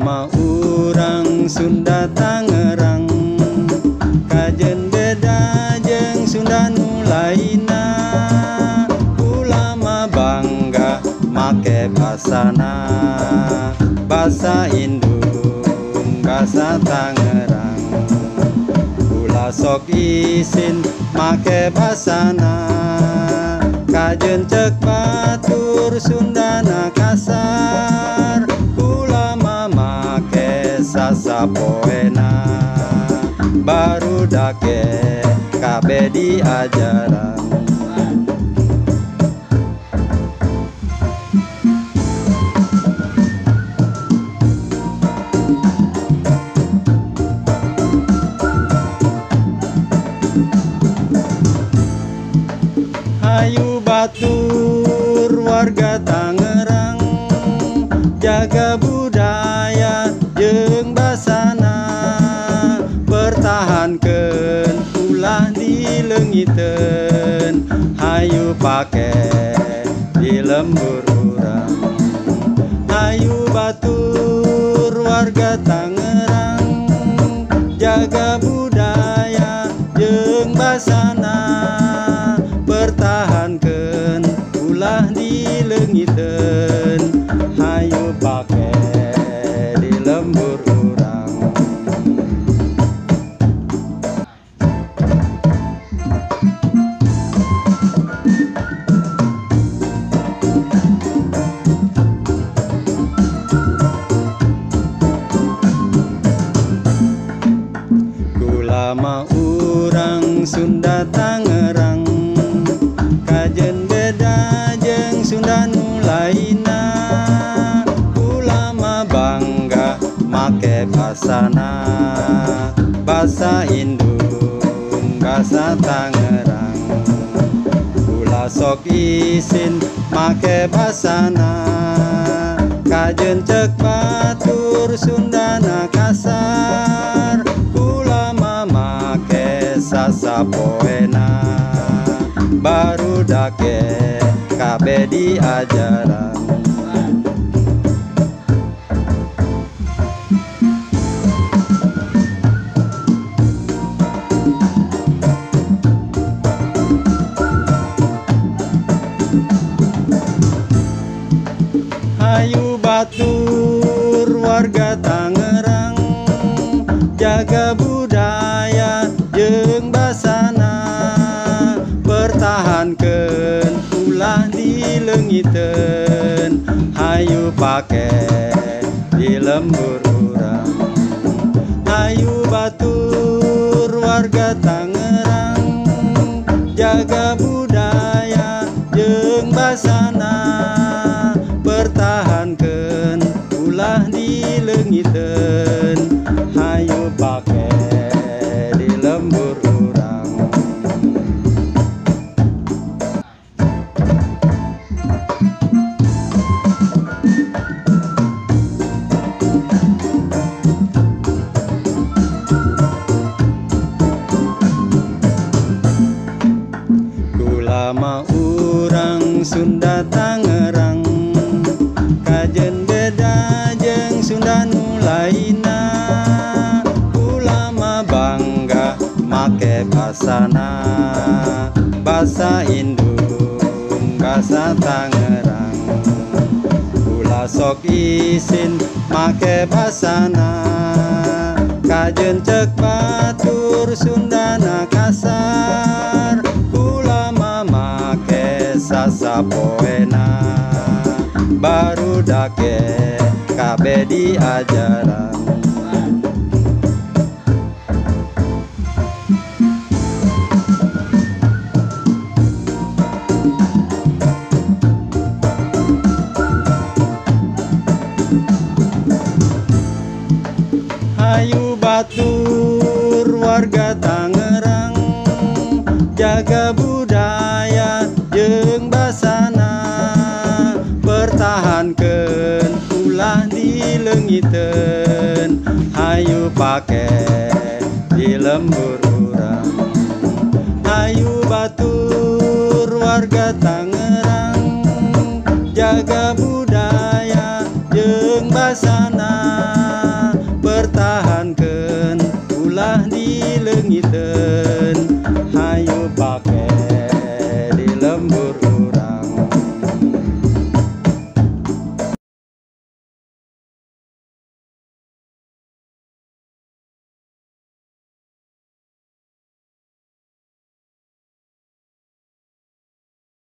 mah urang Sunda Tangerang, kajen beda jeung Sunda nu lainna. Kula mah bangga make basana, basa Indung basa Tangerang. Kula sok isin make basana, kajen cek batur Sundana kasar. Kula mah make sasapoena, barudak ge kabeh diajaran. Hayu batur warga Tangerang, jaga budaya jeung basana. Pertahankeun ulah dileungiteun, hayu pake di lembur urang. Hayu batur warga Tangerang, jaga budaya jeung basana. Pertahankeun ulah dileungiteun, hayu pake di lembur urang. Kula mah urang Sunda Tangerang, kajen beda jeung Sunda nu lainna. Kula mah bangga make basana, basa Indung basa Tangerang. Kula sok isin make basana, kajen cek batur Sundana kasar. Kula mah make sasapoena, barudak ge kabeh diajaran. Hayu batur warga Tangerang, jaga budaya jeung basana. Pertahankeun ulah dileungiteun, hayu pake di lembur urang. Hayu batur warga Tangerang, jaga budaya jeung basana. Pertahankeun ulah dileungiteun, hayu pake di lembur urang. Kula mah urang Sunda Tangerang, kajen beda jeung Sunda nu lainna. Kula mah bangga make basana, basa Indung basa Tangerang. Kula sok isin make basana, kajen cek batur Sundana kasar. Kula mah make sasapoena, barudak ge kabeh diajaran. Hayu batur warga Tangerang, jaga budaya jeung basana. Pertahankeun ulah dileungiteun, hayu pake di lembur urang. Hayu batur warga Tangerang, jaga budaya